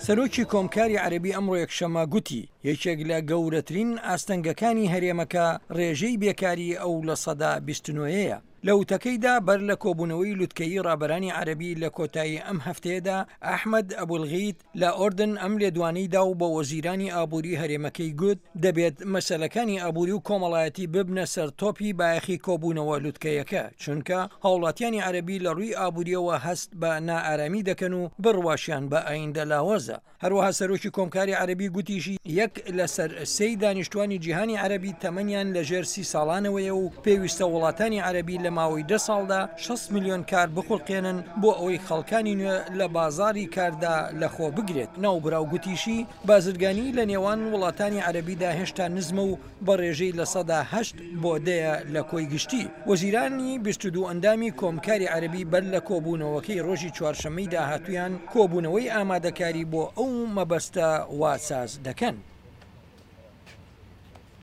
سەرۆکی کۆمکاری عەرەبی ئەمڕۆ یەکشەممە گوتی، یەکێک لە گەورەترین ئاستەنگەکانی هەرێمەکە ڕێژەی بێکاریی ئەو 29% یە. لە وتەکەیدا بەر لە کۆبوونەوەی لوتکەیی ڕابەرانی عەرەبی لە کۆتایی ئەم هەفتەیەدا، ئەحمەد ئەبولغیت لە ئۆردن ئەم لێدوانەی دا و بە وەزیرانی ئابووری هەرێمەکەی گوت، دەبێت مەسەلەکانی ئابووری و کۆمەڵایەتی ببنە سەر تۆپی بایەخی کۆبوونەوە لوتکەیەکە، چونکە هاوڵاتیانی عەرەبی لە ڕووی ئابوورییەوە هەست بە نائارامی دەکەن و بڕواشیان بە ئایندە لاوازە. هەروەها سەرۆکی کۆمکاری عەرەبی گوتیشی، یەک لەسەر سێی دانیشتوانی جیهانی عەرەبی تەمەنیان لەژێر 30 ساڵانەوەیە و پێویستە وڵاتانی عەرەبی لە ماوەی 10 ساڵدا 60 ملیۆن کار بخوڵقێنن بۆ ئەوەی خەڵکانی نوێ لە بازاڕی کاردا لەخۆ بگرێت. ناوبراو گوتیشی، بازرگانی لە نێوان وڵاتانی عەرەبیدا هێشتا نزمە و بە ڕێژەی 8% بۆ 10% لە کۆی گشتی. وەزیرانی 22 ئەندامی کۆمکاری عەرەبی بەر لە کۆبوونەوەکەی ڕۆژی چوارشەممەی داهاتوویان کۆبوونەوەی ئامادەکاری بۆ ئەو مەبەستە وا ساز دەکەن.